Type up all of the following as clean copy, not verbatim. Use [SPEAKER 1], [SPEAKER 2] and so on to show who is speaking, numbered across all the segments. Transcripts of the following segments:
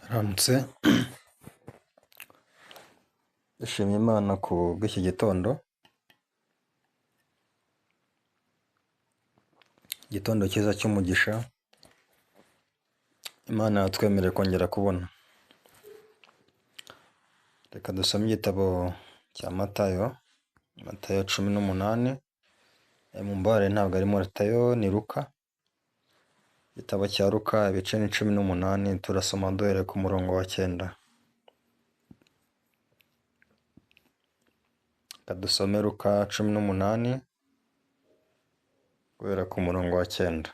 [SPEAKER 1] Aramutse dushimye Imana ku bw'iki gitondo, igitondo cyiza cy'umugisha Imana yatwemereye kongera kubona. Reka dusome igitabo cya Matayo, Matayo 18, mumbabarire ntabwo ari Matayo ni Luka, igitabo cya Luka ibice ni 18, turasoma duhereye ku murongo wa 9. Reka dusome Luka 18 guhera ku murongo wa 9.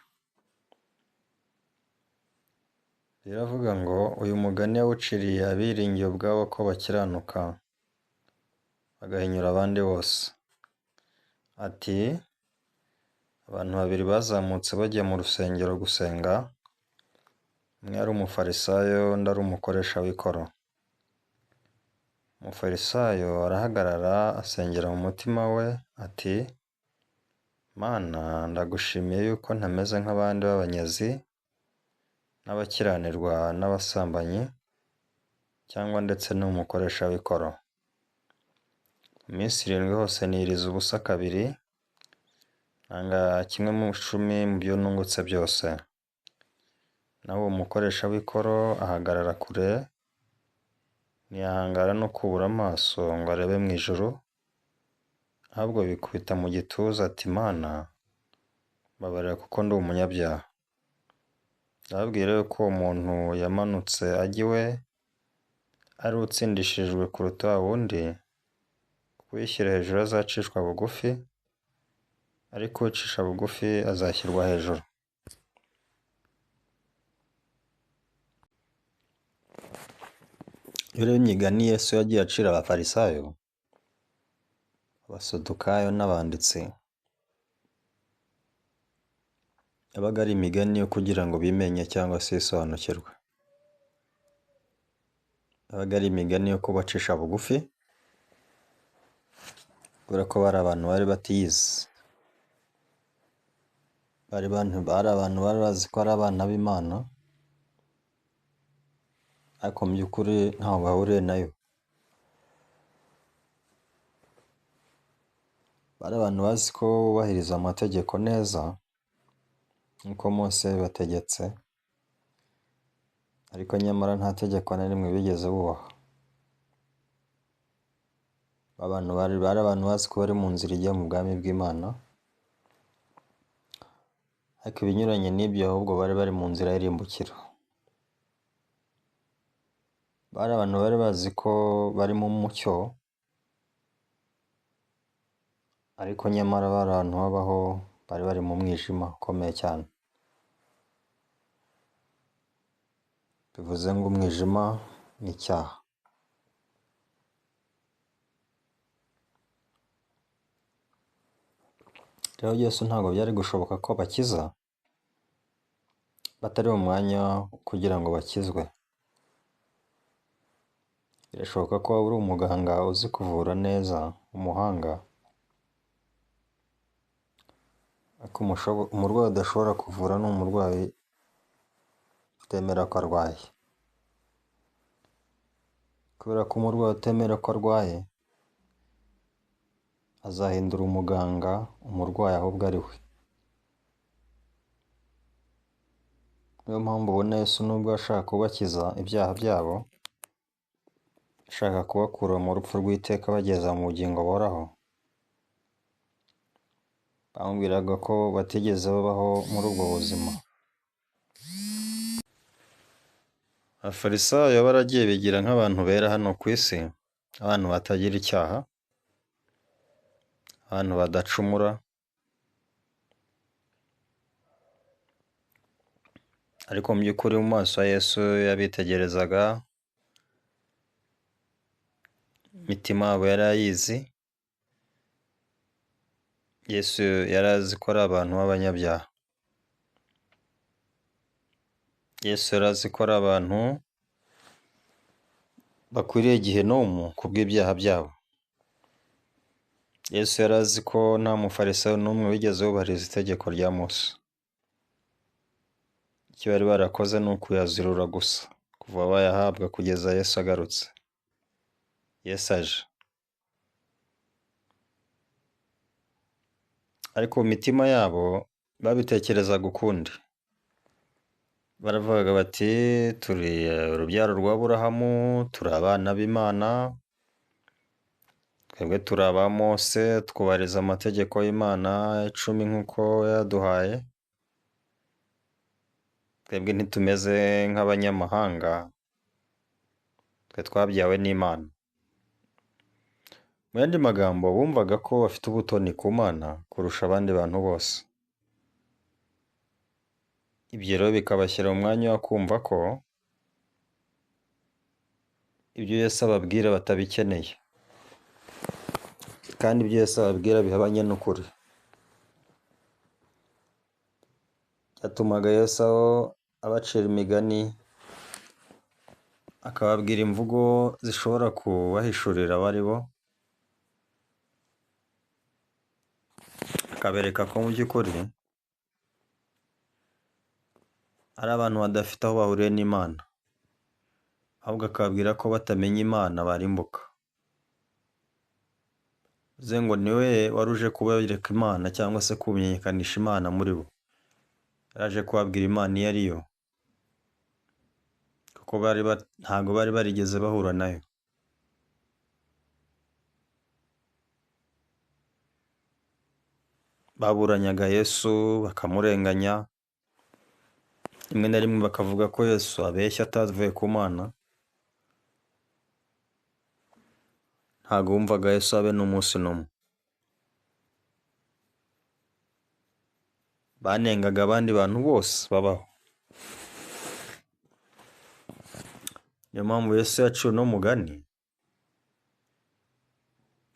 [SPEAKER 1] Biravuga ngo uyu mugani yawuciriye abiringiye ubwabo ko bakiranuka bagahinyura abandi bose. Ati abantu babiri bazamutse bajya mu rusengero gusenga, umwe yari umufarisayo undi ari umukoresha w'ikoro. Umufarisayo arahagarara asengera mu mutima we ati Mana ndagushimiye yuko ntameze nk'abandi b'abanyazi n'abakiranirwa n'abasambanyi cyangwa ndetse n'umukoresha w'ikoro. Mu minsi 7 hose niriza ubusa kabiri, ntanga kimwe mu 10 mu byo nungutse byose. Naho uwo mukoresha w'ikoro ahagarara kure, ntiyahangara no kubura amaso ngo arebe mu ijuru, ahubwo bikubita mu gituza ati Mana mbabarira kuko ndi umunyabyaha. Ndababwira yuko uwo muntu yamanutse ajya iwe ari utsindishirijwe kuruta wa wundi, kuko uyishyira hejuru azacishwa bugufi, ariko uwicisha bugufi azashyirwa hejuru. Iyo ureba imigani Yesu yagiye acira abafarisayo, abasadukayo n'abanditsi, yabaga ari imigani yo kugira ngo bimenye cyangwa se bisobanukirwe. Yabaga ari imigani yo kubacisha bugufi, kubera ko bari abantu bari batiyizi. Bari abantu bari bazi ko ari abana b'Imana, ariko mu by'ukuri ntaho bahuriye nayo. Bari abantu bazi ko bubahiriza amategeko neza nk'uko Mose yabibategetse, ariko nyamara nta tegeko na rimwe bigeze bubaha. Abantu bari abantu bazi ko bari mu nzira ijya mu bwami bw'Imana, ariko ibinyuranye n'ibyo ahubwo bari bari mu nzira y'irimbukiro. Bari abantu bari bazi ko bari mu mucyo, ariko nyamara bari ahantu habaho bari bari mu mwijima ukomeye cyane. Bivuze ngo umwijima ni icyaha. Rero Yesu ntabwo byari gushoboka ko bakiza batari mu mwanya kugira ngo bakizwe. Birashoboka ko waba uri umuganga uzi kuvura neza, umuhanga, ariko umurwayi udashobora kuvura ni umurwayi utemera ko arwaye. Kubera ko umurwayi utemera ko arwaye, azahindura umuganga umurwayi ahubwo ari we. Niyo mpamvu ubona Yesu nubwo ashaka kubakiza ibyaha byabo, ashaka kubakura mu rupfu rw'iteka bageza mu bugingo buhoraho, bamubwiraga ko batigeze babaho muri ubwo buzima. Abafarisayo baragiye bigira nk'abantu bera hano ku isi, abantu batagira icyaha, abantu badacumura, ariko mu by'ukuri mu maso ya Yesu yabitegerezaga, imitima yabo yari ayizi. Yesu yari azi ko ari abantu b'abanyabyaha. Yesu yari azi ko ari abantu bakwiriye gehinomu kubw'ibyaha byabo. Yesu yari azi ko nta mufarisayo n'umwe wigeze wubahiriza itegeko rya Mose. Icyo bari barakoze ni ukuyazirura gusa, kuva bayahabwa kugeza Yesu agarutse. Yesu aje. Ariko mu mitima yabo babitekerezaga ukundi. Baravugaga bati turi urubyaro rwa Aburahamu, turi abana b'Imana, twebwe turi aba Mose, twubahiriza amategeko y'Imana 10 nk'uko yaduhaye, twebwe ntitumeze nk'abanyamahanga, twe twabyawe n'Imana. Mu yandi magambo bumvaga ko bafite ubutoni ku Mana kurusha abandi bantu bose. Ibyo rero bikabashyira mu mwanya wo kumva ko ibyo Yesu ababwira batabikeneye, kandi ibyo Yesu ababwira bihabanye n'ukuri. Byatumaga Yesu abacira imigani, akababwira imvugo zishobora kubahishurira abo ari bo, akabereka ko mu by'ukuri ari abantu badafite aho bahuriye n'Imana, ahubwo akababwira ko batamenya Imana barimbuka. Bivuze ngo ni we wari uje kubereka Imana cyangwa se kumenyekanisha Imana muri bo. Yari aje kubabwira Imana iyo ari yo, kuko ntabwo bari barigeze bahura nayo. Baburanyaga Yesu bakamurenganya, rimwe na rimwe bakavuga ko Yesu abeshya atavuye ku Mana. Ntabwo bumvaga Yesu abe n'umunsi n'umwe. Banengaga abandi bantu bose babaho. Niyo mpamvu Yesu yaciye uno mugani,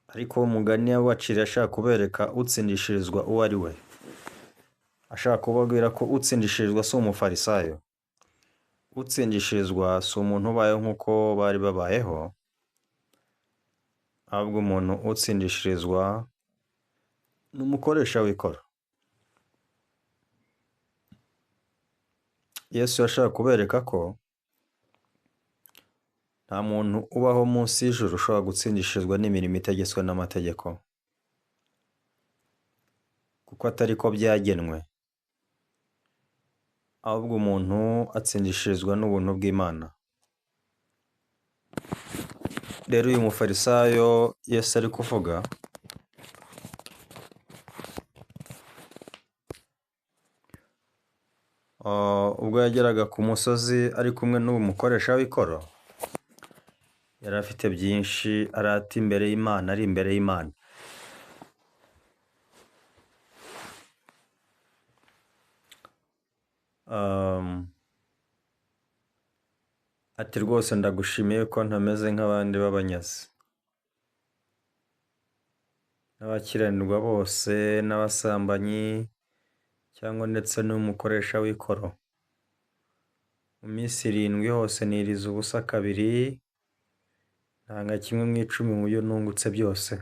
[SPEAKER 1] ariko uwo mugani yawubaciriye ashaka kubereka utsindishirizwa uwo ari we, ashaka kubabwira ko utsindishirizwa si umufarisayo, utsindishirizwa si umuntu ubayeho nk'uko bari babayeho, ahubwo umuntu utsindishirizwa ni umukoresha w'ikoro. Yesu yashaka kubereka ko nta muntu ubaho munsi y'ijuru ushobora gutsindishirizwa n'imirimo itegetswe n'amategeko, kuko atari ko byagenwe, ahubwo umuntu atsindishirizwa n'ubuntu bw'Imana. Rero uyu mufarisayo Yesu ari kuvuga, ubwo yageraga ku musozi ari kumwe n'uwo mukoresha w'ikoro, yari afite byinshi arata imbere y'Imana, ari imbere y'Imana. Ati rwose ndagushimiye ko ntameze nk'abandi b'abanyazi, n'abakiranirwa bose, n'abasambanyi, cyangwa ndetse n'umukoresha w'ikoro. Mu minsi 7 hose niriza ubusa kabiri, ntanga kimwe mu 10 mu byo nungutse byose.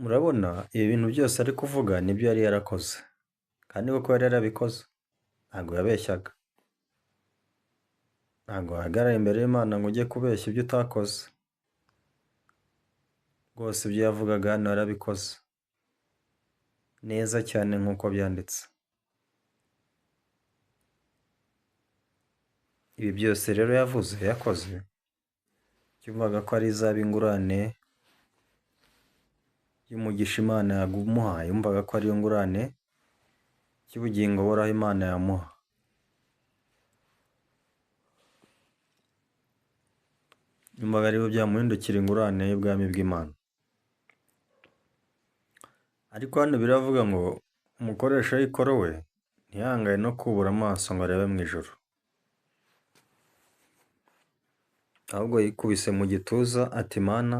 [SPEAKER 1] Murabona ibi bintu byose ari kuvuga nibyo yari yarakoze, kandi koko yari yarabikoze, ntabwo yabeshyaga. Ntabwo wahagarara imbere y'Imana ngo ujye kubeshya ibyo utakoze. Rwose ibyo yavugaga hano yarabikoze neza cyane nk'uko byanditse. Ibi byose rero yavuze yakoze, yumvaga ko ari izaba ingurane y'umugisha Imana yamuhaye, yumvaga ko ariyo ngurane y'ubugingo buhoraho Imana yamuha. Yumvaga aribo byamuhindukira ingurane y'ubwami bw'Imana. Ariko hano biravuga ngo umukoresha w'ikoro we ntiyangaye no kubura amaso ngo arebe mu ijuru, ahubwo yikubise mu gituza ati Mana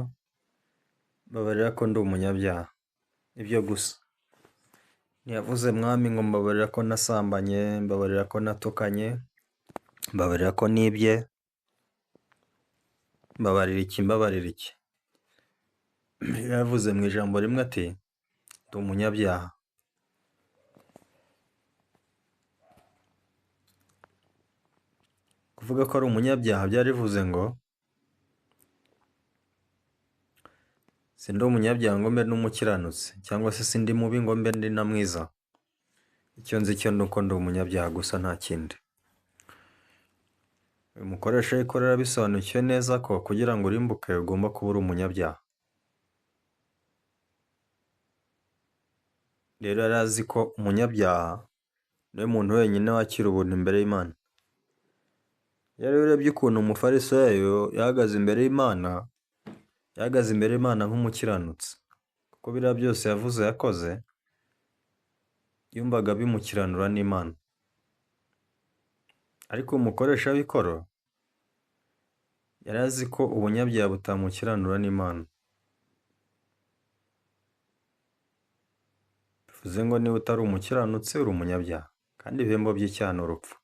[SPEAKER 1] mbabarira ko ndi umunyabyaha. Ibyo gusa. Ntiyavuze mwami ngo mbabarira ko nasambanye, mbabarira ko natukanye, mbabarira ko nibye, mbabarira iki, mbabarira iki. Yavuze mu ijambo rimwe ati ndi umunyabyaha. Kuvuga ko ari umunyabyaha byari bivuze ngo sindi umunyabyaha ngo mbe n'umukiranutsi, cyangwa se sindi mubi ngo mbe ndi na mwiza. Icyo nzi cyo ni uko ndi umunyabyaha gusa, nta kindi. Uyu mukoresha w'ikoro yarabisobanukiwe neza ko kugira ngo urimbuke ugomba kuba uri umunyabyaha. Rero yari azi ko umunyabyaha niwe muntu wenyine wakira ubuntu imbere y'Imana. Rero iyo urebye ukuntu umufarisayo yahagaze imbere y'Imana, yahagaze imbere y'Imana nk'umukiranutsi, kuko biriya byose yavuze yakoze, yumvaga bimukiranura n'Imana. Ariko umukoresha w'ikoro yari azi ko ubunyabyaha butamukiranura n'Imana. Bivuze ngo niba utari umukiranutsi uri umunyabyaha, kandi ibihembo by'icyaha ni urupfu.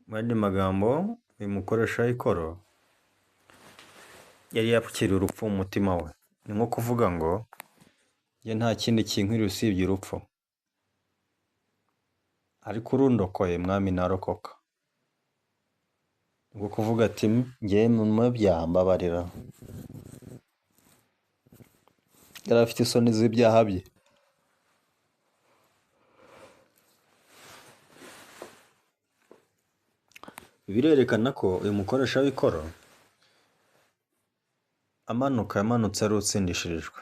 [SPEAKER 1] Mu yandi magambo, uyu mukoresha w'ikoro yari yakiriye urupfu mu mutima we. Ni nko kuvuga ngo njye nta kindi kinkwiriye usibye urupfu, ariko urundokoye mwami narokoka. Ni nko kuvuga ati njye mu mabyaha mbabarira. Yari afite isoni z'ibyaha bye. Birerekana ko uyu mukoresha w'ikoro amanuka yamanutse ari utsindishirijwe.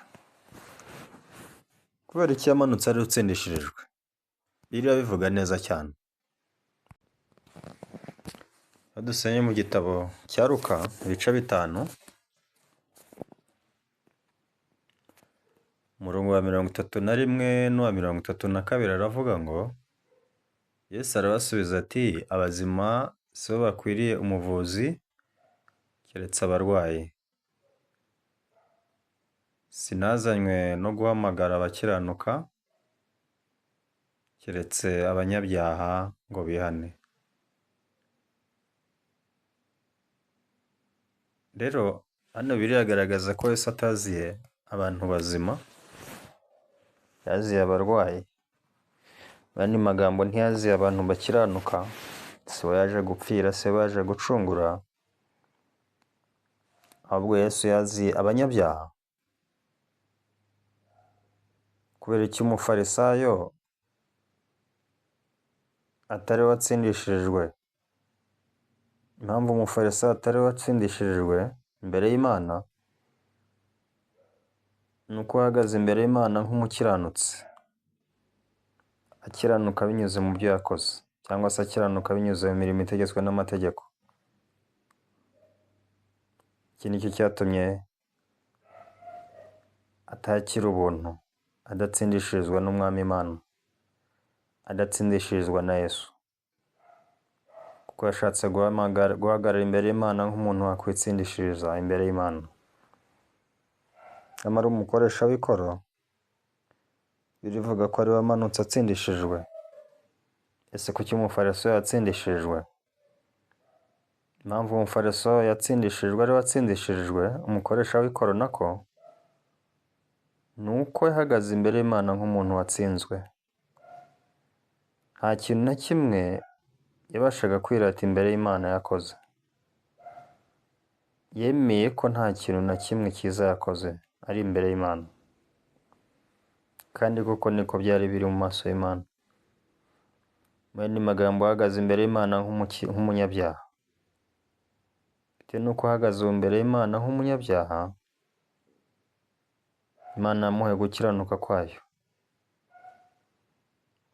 [SPEAKER 1] Kubera iki yamanutse ari utsindishirijwe? Bibiliya bivuga neza cyane. Iyo dusomye mu gitabo cya Luka ibice 5, umurongo wa 31 n'uwa 32 aravuga ngo Yesu arabasubiza ati abazima si bo bakwiriye umuvuzi keretse abarwayi. Sinazanywe no guhamagara abakiranuka keretse abanyabyaha ngo bihane. Rero hano birigaragaza ko Yesu ataziye abantu bazima, yaziye abarwayi. Mu yandi magambo ntiyaziye abantu bakiranuka, si bo yaje gupfira, si bo yaje gucungura, ahubwo Yesu yaziye abanyabyaha. Kubera iki umufarisayo atari we watsindishirijwe? Impamvu umufarisayo atari we watsindishirijwe imbere y'Imana ni uko ahagaze imbere y'Imana nk'umukiranutsi, akiranuka binyuze mu byo yakoze, cyangwa se akiranuka binyuze mu mirimo itegetswe n'amategeko. Iki ni cyo cyatumye atakira ubuntu, adatsindishirizwa n'Umwami Imana, adatsindishirizwa na Yesu, kuko yashatse guhagarara imbere y'Imana nk'umuntu wakwitsindishiriza imbere y'Imana. Nyamara umukoresha w'ikoro birivuga ko ari we wamanutse atsindishijwe. Ese kuki umufarisayo yatsindishijwe? Impamvu umufarisayo yatsindishijwe ari we watsindishirijwe, umukoresha w'ikoro nako, ni uko yahagaze imbere y'Imana nk'umuntu watsinzwe. Nta kintu na kimwe yabashaga kwirata imbere y'Imana yakoze. Yemeye ko nta kintu na kimwe cyiza yakoze ari imbere y'Imana, kandi koko niko byari biri mu maso y'Imana. Mu yandi magambo, ahagaze imbere y'Imana nk'umunyabyaha. Bitewe n'uko ahagaze imbere y'Imana nk'umunyabyaha, Imana yamuhaye gukiranuka kwayo.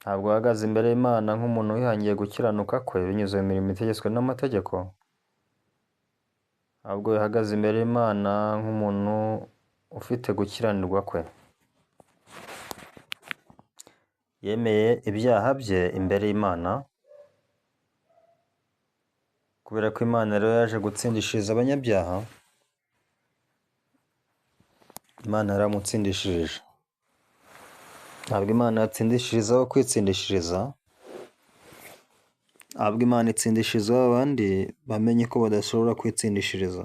[SPEAKER 1] Ntabwo ahagaze imbere y'Imana nk'umuntu wihangiye gukiranuka kwe binyuze mu mirimo itegetswe n'amategeko, ahubwo yahagaze imbere y'Imana nk'umuntu ufite gukiranirwa kwe. Yemeye ibyaha bye imbere y'Imana, kubera ko Imana rero yaje gutsindishiriza abanyabyaha, Imana yaramutsindishirije. Ntabwo Imana yatsindishiriza abo kwitsindishiriza, ahubwo Imana itsindishiriza abandi bamenye ko badashobora kwitsindishiriza.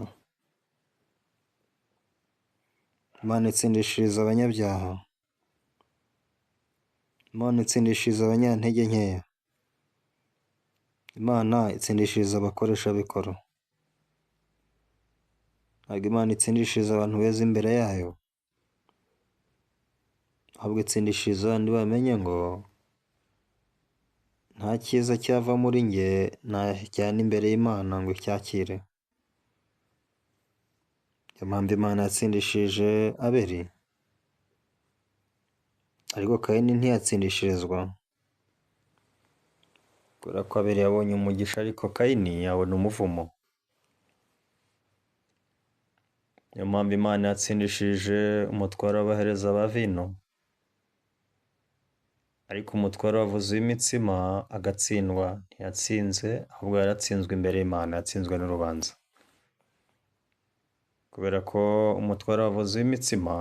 [SPEAKER 1] Imana itsindishiriza abanyabyaha, Imana itsindishiriza abanyantege nkeya, Imana itsindishiriza abakoresha b'ikoro. Ntabwo Imana itsindishiriza abantu beza imbere yayo, ahubwo itsindishiriza abandi bamenye ngo nta cyiza cyava muri njye najyana imbere y'Imana ngo icyakire. Niyo mpamvu Imana yatsindishirije Abeli, ariko Kayini ntiyatsindishirizwa, kubera ko Abeli yabonye umugisha ariko Kayini yabona umuvumo. Niyo mpamvu Imana yatsindishirije umutware w'abahereza ba vino, ariko umutware w'abavuzi b'imitsima agatsindwa. Ntiyatsinze, ahubwo yaratsinzwe imbere y'Imana, yatsinzwe n'urubanza. Kubera ko umutware w'abavuzi b'imitsima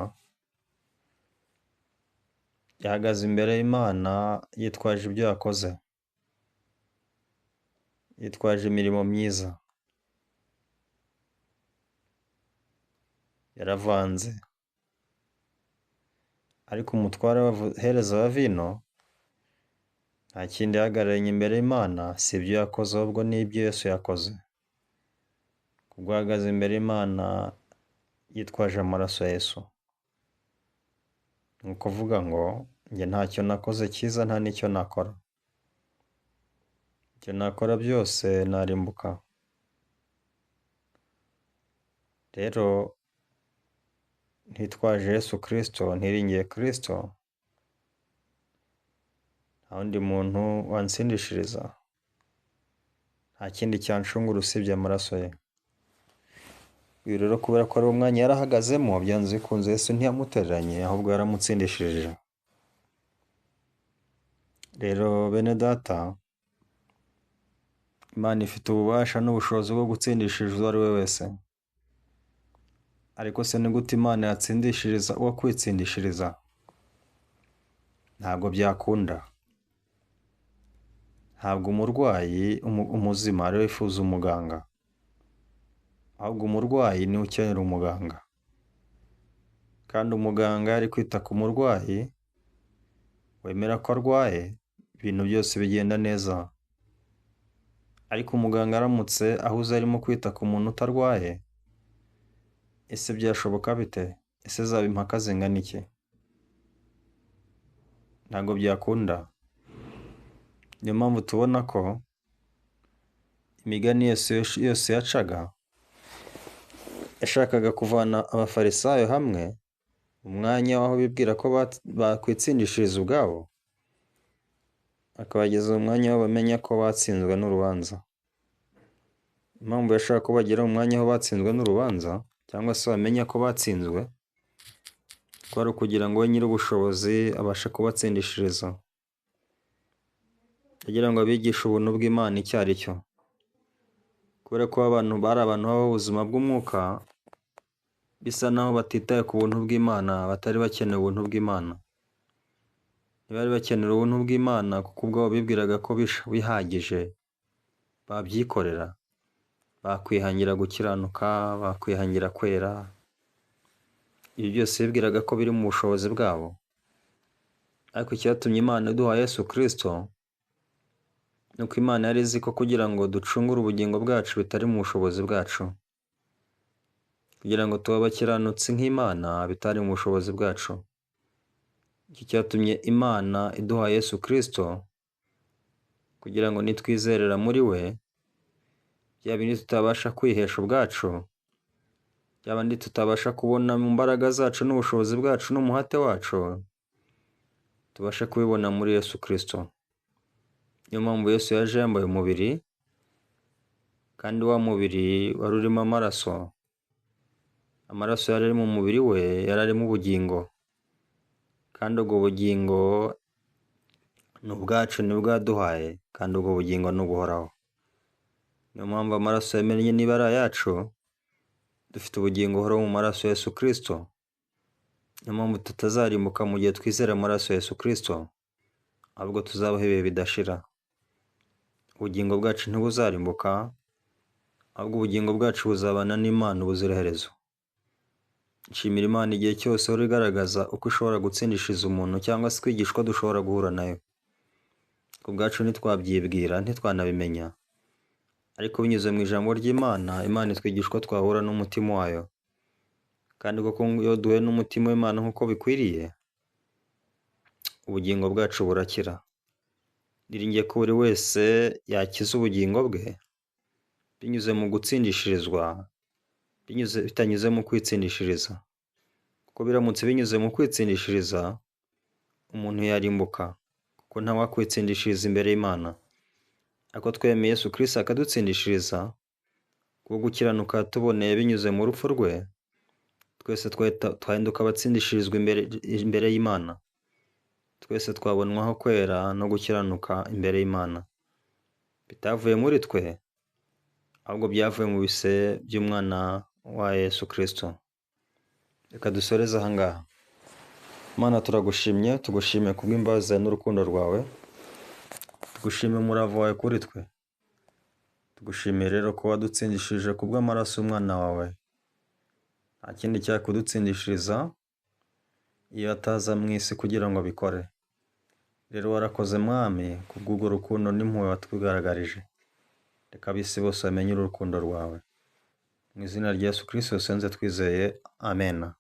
[SPEAKER 1] yahagaze imbere y'Imana yitwaje ibyo yakoze, yitwaje imirimo myiza, yaravanze. Ariko umutware w'abahereza ba vino nta kindi yahagararanye imbere y'Imana, si ibyo yakoze ahubwo ni ibyo Yesu yakoze. Kubwo ahagaze imbere y'Imana yitwaje amaraso ya Yesu. Ni ukuvuga ngo njye ntacyo nakoze cyiza, nta n'icyo nakora. Ibyo nakora byose narimbuka. Rero ntitwaje Yesu Kristo, ntiringiye Kristo, nta wundi muntu wansindishiriza, nta kindi cyanshungura usibye amaraso ye. Uyu rero kubera ko ari umwanya yarahagazemo, byanze bikunze Yesu ntiyamutereranye, ahubwo yaramutsindishirije. Rero bene data, Imana ifite ububasha n'ubushobozi bwo gutsindishiriza uwo ari we wese. Ariko se ni gute Imana yatsindishiriza uwo kwitsindishiriza? Ntabwo byakunda. Ntabwo umurwayi umuzima ariwe wifuza umuganga, ahubwo umurwayi niwe ukenera umuganga. Kandi umuganga ari kwita ku murwayi wemera ko arwaye, ibintu byose bigenda neza. Ariko umuganga aramutse ahuze arimo kwita ku muntu utarwaye, ese byashoboka bite? Ese zaba impaka zingana iki? Ntabwo byakunda. Niyo mpamvu tubona ko imigani yose yacaga, yashakaga kuvana abafarisayo hamwe mu mwanya w'aho bibwira ko bakwitsindishiriza ubwabo, akabageza mu mwanya aho bamenya ko batsinzwe n'urubanza. Impamvu yashaka ko bagera mu mwanya aho batsinzwe n'urubanza, cyangwa se bamenya ko batsinzwe, kwari ukugira ngo we nyir'ubushobozi abashe kubatsindishiriza, kugira ngo abigishe ubuntu bw'Imana icyo ari cyo. Kubera ko abantu bari abantu babaho ubuzima bw'umwuka, bisa naho batitaye ku buntu bw'Imana, batari bakeneye ubuntu bw'Imana. Ntibari bakenera ubuntu bw'Imana kuko ubwabo bibwiraga ko bihagije, babyikorera, bakwihangira gukiranuka, bakwihangira kwera. Ibi byose bibwiraga ko biri mu bushobozi bwabo. Ariko icyatumye Imana iduha Yesu Kristo, ni uko Imana yari izi ko kugira ngo ducungure ubugingo bwacu bitari mu bushobozi bwacu, kugira ngo tube abakiranutsi nk'Imana bitari mu bushobozi bwacu. Iki cyatumye Imana iduha Yesu Kristo, kugira ngo nitwizerera muri we, bya bindi tutabasha kwihesha ubwacu, bya bindi tutabasha kubona mu mbaraga zacu n'ubushobozi bwacu n'umuhate wacu, tubashe kubibona muri Yesu Kristo. Niyo mpamvu Yesu yaje yambaye umubiri, kandi wa mubiri wari urimo amaraso. Amaraso yari ari mu mubiri we yari arimo ubugingo, kandi ubwo bugingo ni ubwacu, nibwo yaduhaye, kandi ubwo bugingo ni ubuhoraho. Niyo mpamvu amaraso yamennye niba ari ayacu, dufite ubugingo buhoraho mu maraso ya Yesu Kristo. Niyo mpamvu tutazarimbuka mu gihe twizera amaraso ya Yesu Kristo, ahubwo tuzabaho ibihe bidashira. Ubugingo bwacu ntibuzarimbuka, ahubwo ubugingo bwacu buzabana n'Imana ubuziraherezo. Nshimira Imana igihe cyose ihora igaragaza uko ishobora gutsindishiriza umuntu cyangwa se kwigishwa dushobora guhura nayo. Ku bwacu ntitwabyibwira, ntitwanabimenya. Ariko binyuze mu ijambo ry'Imana, Imana itwigisha uko twahura n'umutima wayo. Kandi koko iyo duhuye n'umutima w'Imana nk'uko bikwiriye, ubugingo bwacu burakira. Niringiye ko buri wese yakiza ubugingo bwe binyuze mu gutsindishirizwa, bitanyuze mu kwitsindishiriza. Kuko biramutse binyuze mu kwitsindishiriza, umuntu yarimbuka, kuko ntawakwitsindishiriza imbere y'Imana. Ariko twemeye Yesu Kristo akadutsindishiriza, kubwo gukiranuka tuboneye binyuze mu rupfu rwe, twese twahinduka abatsindishirizwa imbere y'Imana. Twese twabonwaho kwera no gukiranuka imbere y'Imana. Bitavuye muri twe, ahubwo byavuye mu bise by'umwana wa Yesu Kristo. Reka dusoreze aha ngaha. Mana turagushimye, tugushimiye kubw'imbabazi zawe n'urukundo rwawe, tugushimiye umurava wawe kuri twe. Tugushimiye rero ko wadutsindishirije kubw'amaraso y'umwana wawe. Nta kindi cyakudutsindishiriza iyo ataza mu isi kugira ngo abikore. Rero warakoze Mwami kubw'urwo rukundo n'impuhwe watugaragarije. Reka ab'isi bose bamenye uru rukundo rwawe. Mu izina rya Yesu Kristo dusenze twizeye, amena.